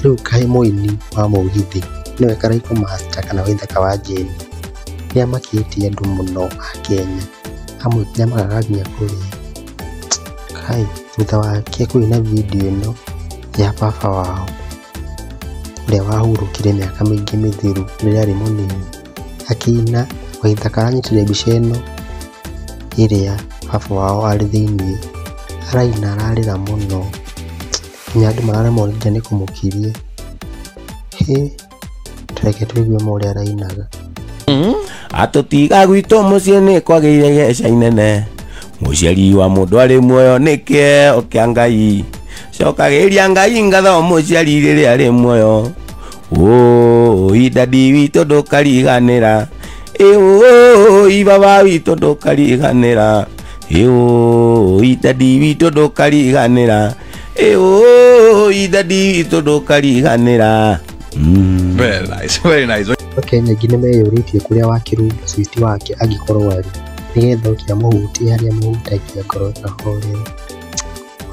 Rĩu kaĩ mũini wa mũgithi nĩwe Karaikũ Master kana Waithaka wa Jane nĩamakĩtie andũ mũno a Kenya, amwe nginya makaga nginya kũrĩa. Kai thutha wake kũina video ĩno ya baba wao ũrĩa wahurũkire mĩaka mĩingĩ mĩthiru rĩrĩa arĩ mũnini, akĩina Waithaka aranyitire mbica ĩno ĩrĩa baba wao arĩ thĩiniĩ, araina ararĩra mũno nginya andũ mararemwo nginya nĩ kũmũkiria. Hĩ, ta reke tũigue ma ũrĩa arainaga. Atũtiga gwitũ mũciĩ nĩ kwagĩire geca inene, mũciari wa mũndũ arĩ muoyo nĩ kĩeo kĩa Ngai, cokagĩria Ngai ngatho mũciari rĩrĩa arĩ muoyo. Ũũi dadi witũ ndũkariganĩra, ĩũi baba witũ ndũkariganĩra, ĩũi dadi witũ ndũkariganĩra, ĩũi dadi witũ ndũkariganĩra. Very nice, very nice. Akenya aingĩ nĩmeyũrĩtie kũrĩa Wakĩrumba Sweet wake angĩkorwo arĩ nĩgetha oke amũhutie harĩa amũhutagia ngoro ĩkahorera.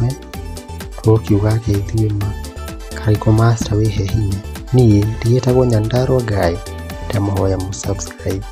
We tũgũkiuga atĩa ithuĩ ma Karaikũ Master wĩhe hinya. Niĩ ndigĩtagwo Nyandarua Guy, ndamũhoya mũ subscribe.